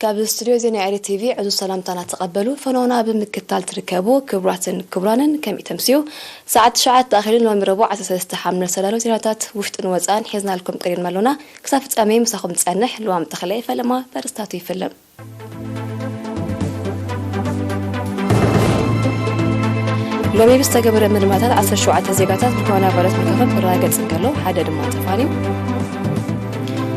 ካብ ስቱድዮ ዜና ኤሪ ቲቪ ዕዙዝ ሰላምታና ተቐበሉ። ፈነውና ብምክታል ትርከቡ ክቡራትን ክቡራንን፣ ከመይ ተምስዩ? ሰዓት ትሽዓተ ኣኺሉ። ሎሚ ረቡዕ ዓሰርተ ሰለስተ ሓምለ ዝተዳለዉ ዜናታት ውሽጥን ወጻእን ሒዝናልኩም ቀሪብና ኣሎና። ክሳብ ፍጻሜ ምሳኹም ዝጸንሕ ልዋም ተኽለ። ፈለማ በርስታቱ ይፍለም። ሎሚ ብዝተገበረ ምርመራታት ዓሰርተ ሸውዓተ ዜጋታት ብኮሮና ቫይረስ ምርካቦም ክረጋገጽ እንከሎ፣ ሓደ ድማ ተፋንዩ።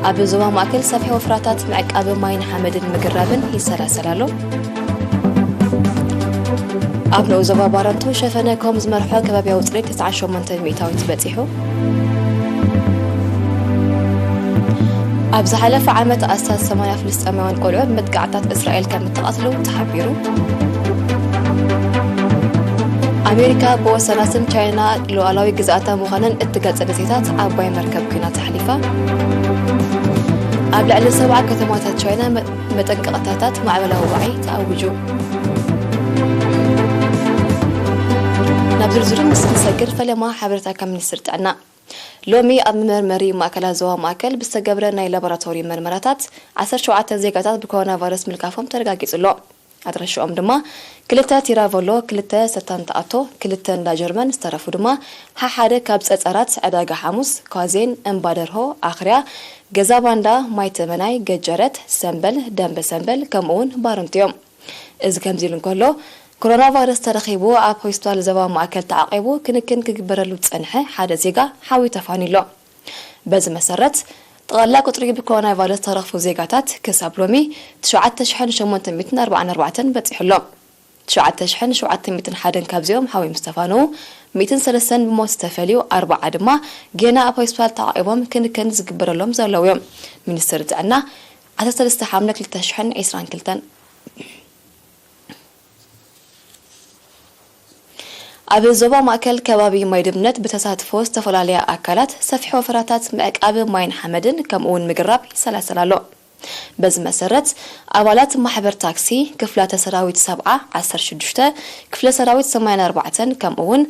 ኣብ ዞባ ማእከል ሰፊሕ ወፍራታት ምዕቃብ ማይን ሓመድን ምግራብን ይሰላሰል ኣሎ። ኣብ ንኡስ ዞባ ባረንቱ ሸፈነ ኮም ዝመርሖ ከባብያዊ ጽሬት ተስዓን ሸሞንተን ሚእታዊት በጺሑ። ኣብ ዝሓለፈ ዓመት ኣስታት ሰማንያ ፍልስጤማውያን ቆልዑ መጥቃዕታት እስራኤል ከም እተቐትሉ ተሓቢሩ። ኣሜሪካ ብወሰናስን ቻይና ሉዓላዊ ግዝኣታ ምዃነን እትገልጽ ደሴታት ዓባይ መርከብ ኲናት ኣሕሊፋ። ኣብ ልዕሊ ሰብዓ ከተማታት ቻይና መ-፣ መጠንቀቕታታት ማዕበላዊ ዋዒ ተኣዊጁ። ናብ ዝርዝሩ ምስ ንሰግር፣ ፈለማ ሓበሬታ ካብ ሚኒስትሪ ጥዕና። ሎሚ ኣብ መመርመሪ ማእከላት ዞባ ማእከል ብዝተገብረ ናይ ላቦራቶሪ መርመራታት ዓሰርተ ሸውዓተ ዜጋታት ብኮሮና ቫይረስ ምልካፎም ተረጋጊጹ ኣሎ። ኣድራሽኦም ድማ ክልተ ቲራቨሎ፣ ክልተ ሰታንታ ኣቶ፣ ክልተ እንዳ ጀርመን፣ ዝተረፉ ድማ ሓሓደ ካብ ጸጸራት ዕዳጋ ሓሙስ፣ ኳዜን፣ እምባ ደርሆ፣ ኣኽርያ፣ ገዛ ባንዳ፣ ማይ ተመናይ፣ ገጀረት፣ ሰምበል፣ ደንበ ሰምበል፣ ከምኡ'ውን ባረንቱ እዮም። እዚ ከምዚ ኢሉ እንከሎ፣ ኮሮና ቫይረስ ተረኺቡ ኣብ ሆስፒታል ዞባ ማእከል ተዓቂቡ ክንክን ክግበረሉ ዝጸንሐ ሓደ ዜጋ ሓዊ ተፋንዩ ኣሎ። በዚ መሰረት፣ ጠቕላላ ቁጽሪ ብኮሮና ቫይረስ ተረኽፉ ዜጋታት ክሳብ ሎሚ ትሽዓተ ሽሕን ሸሞንተ ሚእትን ኣርባዓን ኣርባዕተን በጺሑ ኣሎ። ትሽዓተ ሽሕን ሸውዓተ ሚእትን ሓደን ካብዚኦም ሓዊ ምስ ተፋነዉ፣ ሚእትን ሰለስተን ብሞት ዝተፈልዩ፣ ኣርባዓ ድማ ጌና ኣብ ሆስፒታል ተዓቂቦም ክንክን ዝግበረሎም ዘለዉ እዮም። ሚኒስትሪ ጥዕና፣ ዓሰርተ ሰለስተ ሓምለ ክልተ ሽሕን ዕስራን ክልተን። ኣብ ዞባ ማእከል ከባቢ ማይ ድምነት ብተሳትፎ ዝተፈላለያ ኣካላት ሰፊሕ ወፈራታት ምዕቃብ ማይን ሓመድን ከምኡ'ውን ምግራብ ይሰላሰል ኣሎ። በዚ መሰረት፣ ኣባላት ማሕበር ታክሲ፣ ክፍላተ ሰራዊት ሰብዓ፣ ዓሰርተ ሽዱሽተ፣ ክፍለ ሰራዊት ሰማንያን ኣርባዕተን፣ ከምኡ'ውን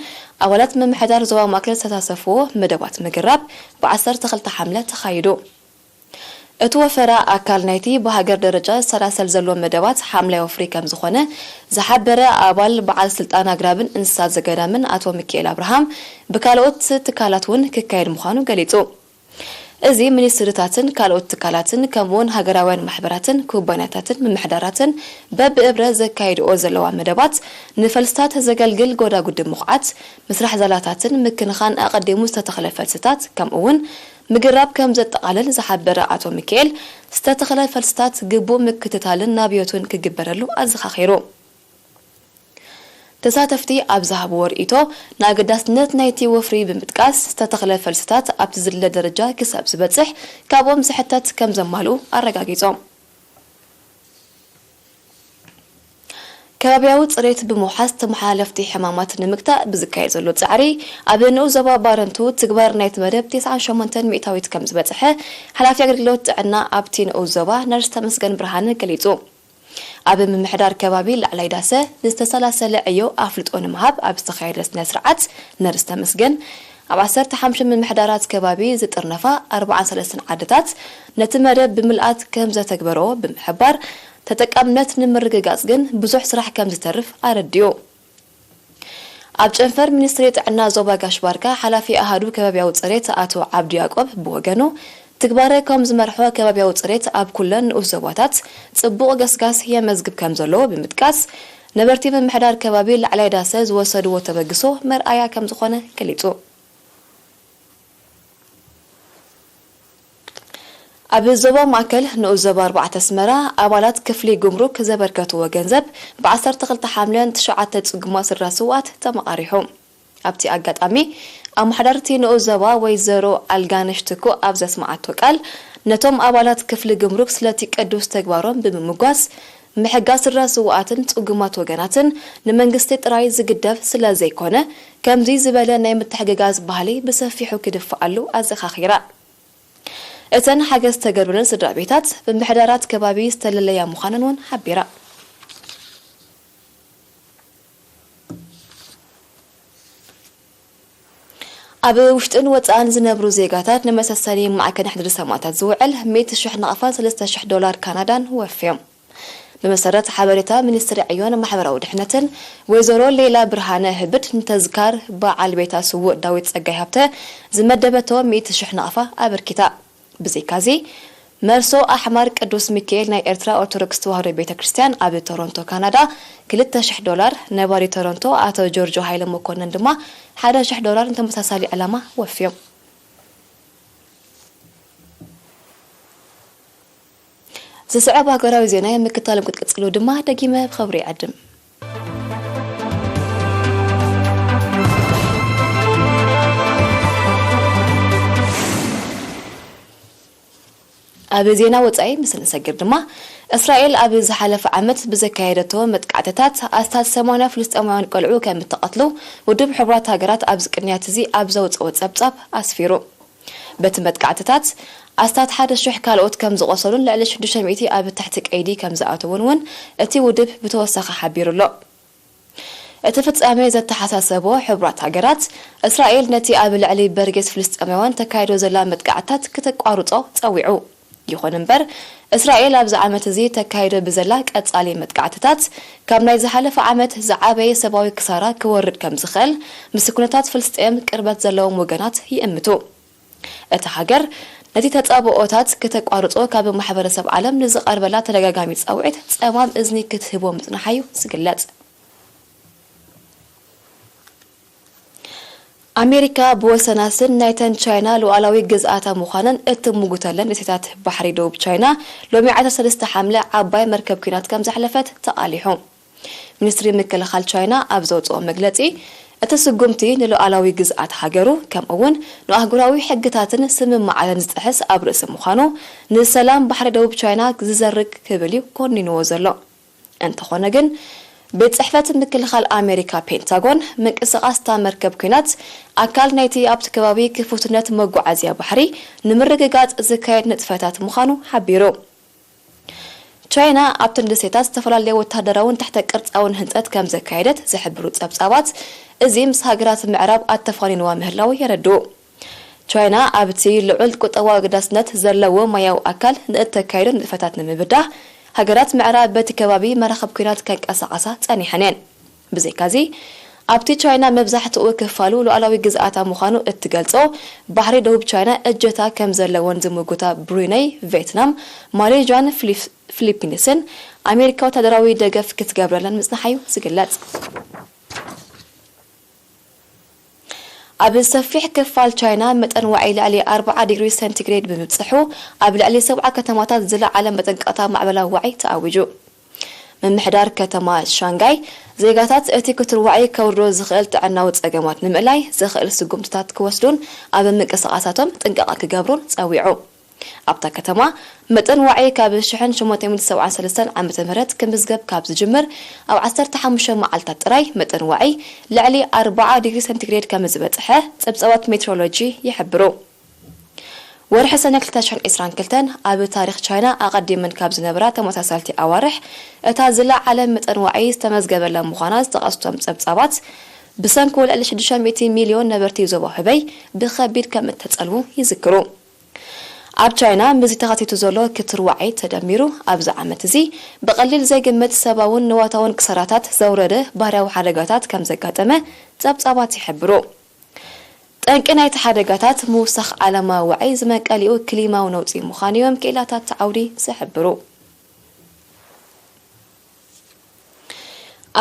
ኣባላት ምምሕዳር ዞባ ማእከል ዝተሳተፍዎ መደባት ምግራብ ብዓሰርተ ክልተ ሓምለ ተኻይዱ። እቲ ወፈራ ኣካል ናይቲ ብሃገር ደረጃ ዝሰላሰል ዘሎ መደባት ሓምላይ ወፍሪ ከም ዝኾነ ዝሓበረ ኣባል በዓል ስልጣን ኣግራብን እንስሳት ዘገዳምን ኣቶ ሚኪኤል ኣብርሃም፣ ብካልኦት ትካላት እውን ክካየድ ምዃኑ ገሊጹ። እዚ ሚኒስትሪታትን ካልኦት ትካላትን ከምኡውን ሃገራውያን ማሕበራትን ኩባንያታትን ምምሕዳራትን በብእብረ ዘካይድኦ ዘለዋ መደባት ንፈልስታት ዘገልግል ጎዳጉዲ ምኹዓት፣ ምስራሕ ዛላታትን ምክንኻን ኣቐዲሙ ዝተተኽለ ፈልስታት ከምኡውን ምግራብ ከም ዘጠቓልል ዝሓበረ ኣቶ ሚኪኤል፣ ዝተተኽለ ፈልስታት ግቡእ ምክትታልን ናብዮቱን ክግበረሉ ኣዘኻኺሩ። ተሳተፍቲ ኣብ ዝሃብዎ ርእይቶ፣ ንኣገዳስነት ናይቲ ወፍሪ ብምጥቃስ፣ ዝተተኽለ ፈልስታት ኣብቲ ዝድለ ደረጃ ክሳብ ዝበጽሕ ካብኦም ዝሕተት ከም ዘማልኡ ኣረጋጊጾም። ከባብያዊ ጽሬት ብምውሓስ ተመሓላለፍቲ ሕማማት ንምግታእ ብዝካየድ ዘሎ ጻዕሪ፣ ኣብ ንኡስ ዞባ ባረንቱ ትግባር ናይቲ መደብ ተስዓን ሸሞንተን ሚእታዊት ከም ዝበጽሐ ሓላፊ ኣገልግሎት ጥዕና ኣብቲ ንኡስ ዞባ ነርስ ተመስገን ብርሃነ ገሊጹ። ኣብ ምምሕዳር ከባቢ ላዕላይ ዳሰ ንዝተሰላሰለ ዕዮ ኣፍልጦ ንምሃብ ኣብ ዝተኻየደ ስነ ስርዓት፣ ነርስ ተመስገን፣ ኣብ ዓሰርተ ሓሙሽተ ምምሕዳራት ከባቢ ዝጥርነፋ ኣርባዓን ሰለስተን ዓድታት ነቲ መደብ ብምልኣት ከም ዘተግበርኦ ብምሕባር፣ ተጠቃምነት ንምርግጋጽ ግን ብዙሕ ስራሕ ከም ዝተርፍ ኣረዲኡ። ኣብ ጨንፈር ሚኒስትሪ ጥዕና ዞባ ጋሽ ባርካ ሓላፊ ኣሃዱ ከባብያዊ ጽሬት ኣቶ ዓብዱ ያዕቆብ ብወገኑ፣ ትግባረ ከም ዝመርሖ ከባብያዊ ጽሬት ኣብ ኩለን ንኡስ ዞባታት ጽቡቕ ገስጋስ የመዝግብ ከም ዘሎ ብምጥቃስ፣ ነበርቲ ምምሕዳር ከባቢ ላዕላይ ዳሰ ዝወሰድዎ ተበግሶ መርኣያ ከም ዝኾነ ገሊጹ። ኣብ ዞባ ማእከል ንኡስ ዞባ ኣርባዕተ ኣስመራ፣ ኣባላት ክፍሊ ጉምሩክ ዘበርከትዎ ገንዘብ ብዓሰርተ ክልተ ሓምለ ንትሽዓተ ጽጉማት ስድራ ስውኣት ተመቓሪሑ። ኣብቲ ኣጋጣሚ፣ ኣመሓዳርቲ ንኡስ ዞባ ወይዘሮ ኣልጋነሽ ትኩእ ኣብ ዘስመዓቶ ቃል፣ ነቶም ኣባላት ክፍሊ ጉምሩክ ስለቲ ቅዱስ ተግባሮም ብምምጓስ፣ ምሕጋዝ ስድራ ስውኣትን ጽጉማት ወገናትን ንመንግስቲ ጥራይ ዝግደፍ ስለ ዘይኮነ፣ ከምዚ ዝበለ ናይ ምትሕግጋዝ ባህሊ ብሰፊሑ ክድፋኣሉ ኣዘኻኺራ። እተን ሓገዝ ዝተገብረለን ስድራ ቤታት ብምሕዳራት ከባቢ ዝተለለያ ምዃነን እውን ሓቢራ። ኣብ ውሽጥን ወጻእን ዝነብሩ ዜጋታት ንመሰሰኒ ማዕከን ሕድሪ ሰማእታት ዝውዕል ሚእቲ ሽሕ ናቕፋን ሰለስተ ሽሕ ዶላር ካናዳን ወፍዮም። ብመሰረት ሓበሬታ ሚኒስትሪ ዕዮን ማሕበራዊ ድሕነትን፣ ወይዘሮ ሌላ ብርሃነ ህብድ ንተዝካር በዓል ቤታ ስዉእ ዳዊት ጸጋይ ሃብተ ዝመደበቶ ሚእቲ ሽሕ ናቕፋ ኣበርኪታ። ብዘይካዚ፣ መርሶ ኣሕማር ቅዱስ ሚካኤል ናይ ኤርትራ ኦርቶዶክስ ተዋህዶ ቤተ ክርስቲያን ኣብ ቶሮንቶ ካናዳ ክልተ ሽሕ ዶላር፣ ነባሪ ቶሮንቶ ኣቶ ጆርጆ ሃይለ መኮነን ድማ ሓደ ሽሕ ዶላር ንተመሳሳሊ ዕላማ ወፍዮም። ዝስዕብ ሃገራዊ ዜና ምክታሎም ክትቅጽሉ ድማ ደጊመ ብኸብሪ ይዕድም። ኣብ ዜና ወጻኢ ምስ ንሰግር ድማ፣ እስራኤል ኣብ ዝሓለፈ ዓመት ብዘካየደቶ መጥቃዕትታት ኣስታት ሰማንያ ፍልስጤማውያን ቆልዑ ከም እተቐትሉ ውድብ ሕቡራት ሃገራት ኣብዚ ቅንያት እዚ ኣብ ዘውጽኦ ጸብጻብ ኣስፊሩ። በቲ መጥቃዕትታት ኣስታት ሓደ ሽሕ ካልኦት ከም ዝቖሰሉን ልዕሊ ሽዱሽተ ሚእቲ ኣብ ትሕቲ ቀይዲ ከም ዝኣተዉን እውን እቲ ውድብ ብተወሳኺ ሓቢሩ ኣሎ። እቲ ፍጻሜ ዘተሓሳሰቦ ሕቡራት ሃገራት፣ እስራኤል ነቲ ኣብ ልዕሊ በርጌስ ፍልስጤማውያን ተካይዶ ዘላ መጥቃዕትታት ክተቋርጾ ጸዊዑ። ይኹን እምበር፣ እስራኤል ኣብዚ ዓመት እዚ ተካይዶ ብዘላ ቀጻሊ መጥቃዕትታት፣ ካብ ናይ ዝሓለፈ ዓመት ዝዓበየ ሰብኣዊ ክሳራ ክወርድ ከም ዝኽእል ምስ ኩነታት ፍልስጤም ቅርበት ዘለዎም ወገናት ይእምቱ። እታ ሃገር ነቲ ተጻብኦታት ክተቋርጾ ካብ ማሕበረሰብ ዓለም ንዝቐርበላ ተደጋጋሚ ጻውዒት ጸማም እዝኒ ክትህቦ ምጽናሓ'ዩ ዝግለጽ። ኣሜሪካ ብወሰናስን ናይተን ቻይና ሉዓላዊ ግዝኣታ ምዃነን እትምጉተለን ደሴታት ባሕሪ ደቡብ ቻይና ሎሚ ዓሰርተ ሰለስተ ሓምለ ዓባይ መርከብ ኲናት ከም ዘሕለፈት ተቓሊሑ። ሚኒስትሪ ምክልኻል ቻይና ኣብ ዘውጽኦ መግለጺ፣ እቲ ስጉምቲ ንሉዓላዊ ግዝኣት ሃገሩ ከምኡ እውን ንኣህጉራዊ ሕግታትን ስምምዓትን ዝጥሕስ ኣብ ርእሲ ምዃኑ፣ ንሰላም ባሕሪ ደቡብ ቻይና ዝዘርግ ክብል እዩ ኮኒንዎ ዘሎ። እንተኾነ ግን፣ ቤት ጽሕፈት ምክልኻል ኣሜሪካ ፔንታጎን፣ ምንቅስቓስ እታ መርከብ ኲናት ኣካል ናይቲ ኣብቲ ከባቢ ክፉትነት መጓዓዝያ ባሕሪ ንምርግጋጽ ዝካየድ ንጥፈታት ምዃኑ ሓቢሩ። ቻይና ኣብተን ደሴታት ዝተፈላለየ ወተሃደራውን ትሕተ ቅርጻውን ህንጸት ከም ዘካየደት ዝሕብሩ ጸብጻባት፣ እዚ ምስ ሃገራት ምዕራብ ኣተፋኒንዋ ምህላዉ የረድኡ። ቻይና ኣብቲ ልዑል ቁጠባዊ ኣገዳስነት ዘለዎ ማያዊ ኣካል ንእተካይዶ ንጥፈታት ንምብዳህ፣ ሃገራት ምዕራብ በቲ ከባቢ መራኽብ ኲናት ከንቀሳቐሳ ጸኒሐን እየን። ብዘይካዚ፣ ኣብቲ ቻይና መብዛሕትኡ ክፋሉ ሉዓላዊ ግዝኣታ ምዃኑ እትገልጾ ባሕሪ ደቡብ ቻይና እጀታ ከም ዘለወን ዝምጉታ ብሩነይ፣ ቬትናም፣ ማሌዥያን ፍሊፍ-፣ ፊሊፒንስን ኣሜሪካ ወታደራዊ ደገፍ ክትገብረለን ምጽንሓ'ዩ ዝግለጽ። ኣብ ሰፊሕ ክፋል ቻይና መጠን ዋዒ ልዕሊ ኣርብዓ ዲግሪ ሴንቲግሬድ ብምብጽሑ፣ ኣብ ልዕሊ ሰብዓ ከተማታት ዝለዓለ መጠንቀቕታ ማዕበላዊ ዋዒ ተኣዊጁ። ምምሕዳር ከተማ ሻንጋይ፣ ዜጋታት እቲ ክትርዋዒ ከውርዶ ዝኽእል ጥዕናዊ ጸገማት ንምእላይ ዘኽእል ስጉምትታት ክወስዱን ኣብ ምንቅስቓሳቶም ጥንቃቐ ክገብሩን ጸዊዑ። ኣብታ ከተማ መጠን ዋዒ ካብ ሽሕን ሸሞንተ ሚእትን ሰብዓን ሰለስተን ዓመተ ምህረት ክምዝገብ ካብ ዝጅምር፣ ኣብ ዓሰርተ ሓሙሽተ መዓልታት ጥራይ መጠን ዋዒ ልዕሊ ኣርብዓ ዲግሪ ሴንቲግሬድ ከም ዝበጽሐ ጸብጻባት ሜትሮሎጂ ይሕብሩ። ወርሒ ሰነ ክልተ ሽሕን ዕስራን ክልተን ኣብ ታሪኽ ቻይና ኣቐዲመን ካብ ዝነበራ ተመሳሳልቲ ኣዋርሕ እታ ዝለዓለ መጠን ዋዒ ዝተመዝገበላ ምዃና ዝጠቐሱ እቶም ጸብጻባት፣ ብሰንኪ ልዕሊ ሽዱሽተ ሚእቲ ሚልዮን ነበርቲ ዞባ ሁበይ ብኸቢድ ከም እተጸልዉ ይዝክሩ። ኣብ ቻይና ምስዚ ተኸሲቱ ዘሎ ክትር ዋዒ ተደሚሩ፣ ኣብዚ ዓመት እዚ ብቐሊል ዘይግመት ሰብኣውን ንዋታውን ክሳራታት ዘውረደ ባህርያዊ ሓደጋታት ከም ዘጋጠመ ጸብጻባት ይሕብሩ። ጠንቂ ናይቲ ሓደጋታት ምውሳኽ ዓለማዊ ዋዒ ዝመቀሊኡ ክሊማዊ ነውጺ ምዃኑ እዮም ክኢላታት እቲ ዓውዲ ዝሕብሩ።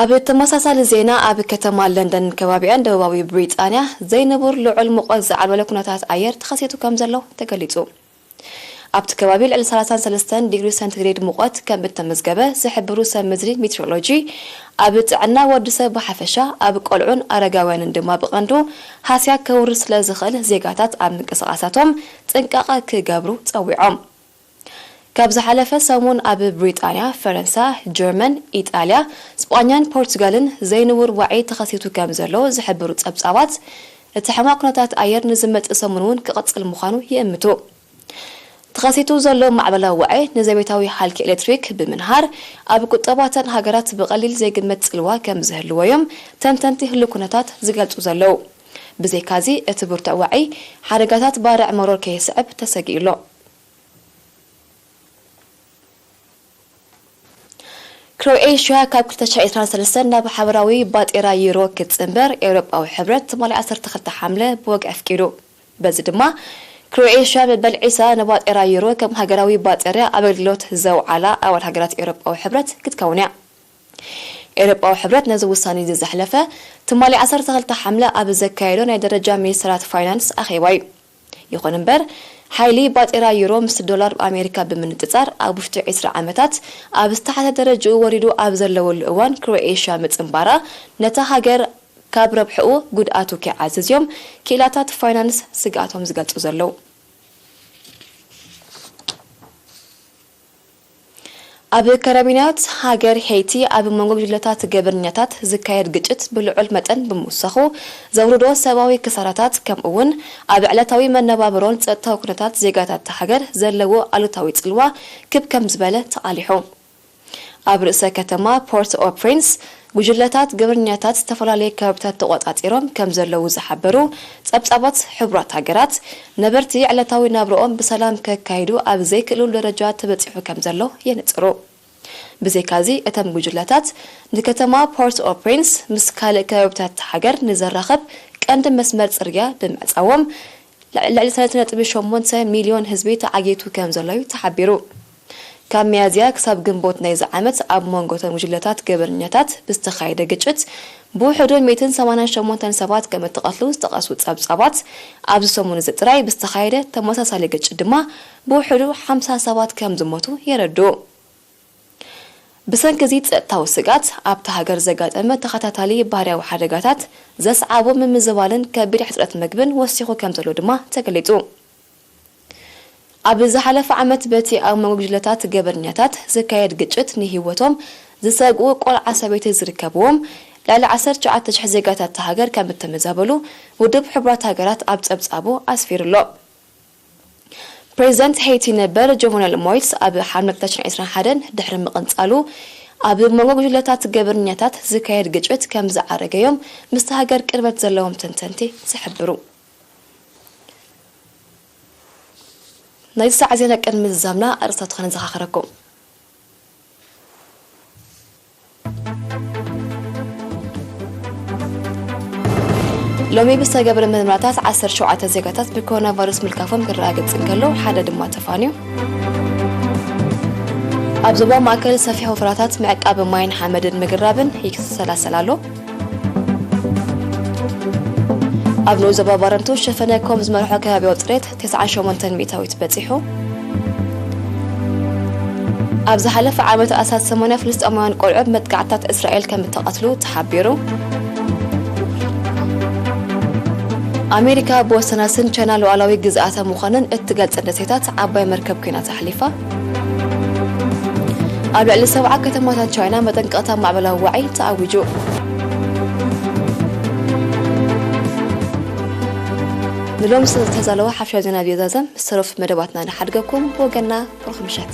ኣብ ተመሳሳሊ ዜና፣ ኣብ ከተማ ለንደን ከባቢኣን ደቡባዊ ብሪጣንያ ዘይንቡር ልዑል ሙቐት ዝዓልበለ ኩነታት ኣየር ተኸሲቱ ከም ዘሎ ተገሊጹ። ኣብቲ ከባቢ ልዕሊ ሰላሳን ሰለስተን ዲግሪ ሴንቲግሬድ ሙቐት ከም እተመዝገበ ዝሕብሩ ሰብ ምድሪ ሜትሮሎጂ፣ ኣብ ጥዕና ወዲ ሰብ ብሓፈሻ፣ ኣብ ቆልዑን ኣረጋውያንን ድማ ብቐንዱ ሃስያ ከውርድ ስለ ዝኽእል፣ ዜጋታት ኣብ ምንቅስቓሳቶም ጥንቃቐ ክገብሩ ጸዊዖም። ካብ ዝሓለፈ ሰሙን ኣብ ብሪጣንያ፣ ፈረንሳ፣ ጀርመን፣ ኢጣልያ፣ ስጳኛን ፖርቱጋልን ዘይንቡር ዋዒ ተኸሲቱ ከም ዘሎ ዝሕብሩ ጸብጻባት፣ እቲ ሕማቕ ኩነታት ኣየር ንዝመጽእ ሰሙን እውን ክቕጽል ምዃኑ ይእምቱ። ተኸሲቱ ዘሎ ማዕበላዊ ዋዒ ንዘቤታዊ ሃልኪ ኤሌክትሪክ ብምንሃር፣ ኣብ ቁጠባተን ሃገራት ብቐሊል ዘይግመት ጽልዋ ከም ዝህልዎ እዮም ተንተንቲ ህሉው ኩነታት ዝገልጹ ዘለዉ። ብዘይካዚ፣ እቲ ብርቱዕ ዋዒ ሓደጋታት ባርዕ መሮር ከየስዕብ ተሰጊኡ ኣሎ። ክሮኤሽያ ካብ ክልተ ሽሕ ዕስራን ሰለስተን ናብ ሓበራዊ ባጤራ ዩሮ ክትጽንበር ኤውሮጳዊ ሕብረት ትማሊ ዓሰርተ ክልተ ሓምለ ብወግዒ ኣፍቂዱ። በዚ ድማ ክሮኤሽያ መበል ዒሳ ንባጤራ ዩሮ ከም ሃገራዊ ባጤራ ኣገልግሎት ዘውዓላ ኣባል ሃገራት ኤውሮጳዊ ሕብረት ክትከውን እያ። ኤውሮጳዊ ሕብረት ነዚ ውሳኔ እዚ ዘሕለፈ ትማሊ ዓሰርተ ክልተ ሓምለ ኣብ ዘካየዶ ናይ ደረጃ ሚኒስትራት ፋይናንስ ኣኼባ እዩ። ይኹን እምበር፣ ሓይሊ ባጤራ ዩሮ ምስ ዶላር ኣሜሪካ ብምንጽጻር ኣብ ውሽጢ ዕስራ ዓመታት ኣብ ዝተሓተ ደረጅኡ ወሪዱ ኣብ ዘለወሉ እዋን ክሮኤሽያ ምጽንባራ ነታ ሃገር ካብ ረብሕኡ ጉድኣቱ ከይዓዝዝ እዮም ክኢላታት ፋይናንስ ስግኣቶም ዝገልጹ ዘለዉ። ኣብ ካራቢናት ሃገር ሄይቲ ኣብ መንጎ ጉጅለታት ገበነኛታት ዝካየድ ግጭት ብልዑል መጠን ብምውሳኹ ዘውርዶ ሰብኣዊ ክሳራታት ከምኡ እውን ኣብ ዕለታዊ መነባብሮን ጸጥታዊ ኩነታት ዜጋታት እታ ሃገር ዘለዎ ኣሉታዊ ጽልዋ ክብ ከም ዝበለ ተቓሊሑ። ኣብ ርእሰ ከተማ ፖርት ኦ ፕሪንስ ጉጅለታት ገበነኛታት ዝተፈላለየ ከባቢታት ተቖጻጺሮም ከም ዘለዉ ዝሓበሩ ጸብጻባት ሕቡራት ሃገራት፣ ነበርቲ ዕለታዊ ናብርኦም ብሰላም ከካይዱ ኣብ ዘይክእልሉ ደረጃ ተበጺሑ ከም ዘሎ የነጽሩ። ብዘይካዚ እተን ጉጅለታት ንከተማ ፖርት ኦ ፕሪንስ ምስ ካልእ ከባቢታት እታ ሃገር ንዘራኽብ ቀንዲ መስመር ጽርግያ ብምዕጻዎም ልዕሊ ሰለስተ ነጥቢ ሸሞንተ ሚልዮን ህዝቢ ተዓጊቱ ከም ዘሎ እዩ ተሓቢሩ። ካብ ሚያዝያ ክሳብ ግንቦት ናይዚ ዓመት ኣብ መንጎ እተን ጉጅለታት ገበነኛታት ብዝተኻየደ ግጭት ብውሕዱ ሚእትን ሰማንያን ሸሞንተን ሰባት ከም እተቐትሉ ዝጠቐሱ ጸብጻባት፣ ኣብዚ ሰሙን እዚ ጥራይ ብዝተኻየደ ተመሳሳሊ ግጭት ድማ ብውሕዱ ሓምሳ ሰባት ከም ዝሞቱ የረድኡ። ብሰንኪ እዚ ጸጥታዊ ስግኣት ኣብታ ሃገር ዘጋጠመ ተኸታታሊ ባህርያዊ ሓደጋታት ዘስዓቦ ምምዝባልን ከቢድ ሕጽረት መግብን ወሲኹ ከም ዘሎ ድማ ተገሊጹ። ኣብ ዝሓለፈ ዓመት በቲ ኣብ መንጎ ጉጅለታት ገበነኛታት ዝካየድ ግጭት ንህይወቶም ዝሰግኡ ቆልዓ ሰበይቲ ዝርከብዎም ልዕሊ ዓሰርተ ትሽዓተ ሽሕ ዜጋታት እታ ሃገር ከም እተመዛበሉ ውድብ ሕቡራት ሃገራት ኣብ ጸብጻቡ ኣስፊሩ ኣሎ። ፕሬዚደንት ሄይቲ ነበር ጆቨናል ሞይስ ኣብ ሓምለ ክልተ ሽሕን ዕስራን ሓደን ድሕሪ ምቕንጻሉ ኣብ መንጎ ጉጅለታት ገበነኛታት ዝካየድ ግጭት ከም ዝዓረገ እዮም ምስቲ ሃገር ቅርበት ዘለዎም ተንተንቲ ዝሕብሩ። ናይዚ ሰዓት ዜና ቅድሚ ዝዛምና ኣርእስታት ክነዘኻኽረኩም። ሎሚ ብዝተገብረ ምርመራታት ዓሰርተ ሸውዓተ ዜጋታት ብኮሮና ቫይረስ ምልካፎም ክረጋገጽ እንከሎ፣ ሓደ ድማ ተፋንዩ። ኣብ ዞባ ማእከል ሰፊሕ ወፈራታት ምዕቃብ ማይን ሓመድን ምግራብን ይሰላሰል ኣሎ። ኣብ ንኡስ ዞባ ባረንቱ ሸፈነ ኮም ዝመርሖ ከባቢያዊ ጽሬት ተስዓን ሸሞንተን ሚእታዊት በጺሑ። ኣብ ዝሓለፈ ዓመት ኣስታት ሰማንያ ፍልስጤማውያን ቆልዑ ብመጥቃዕትታት እስራኤል ከም እተቐትሉ ተሓቢሩ። ኣሜሪካ ብወሰናስን ቻይና ሉዓላዊ ግዝኣታ ምዃነን እትገልጽ ደሴታት ዓባይ መርከብ ኮይና ተሕሊፋ። ኣብ ልዕሊ ሰብዓ ከተማታት ቻይና መጠንቀቕታ ማዕበላዊ ዋዒ ተኣዊጁ። ንሎሚ ዝተዛለወ ሓፈሻዊ ዜና ብየዛዘም ምስ ተረፉ መደባትና ንሓድገኩም። ብወገንና ብሩኽ ምሸት።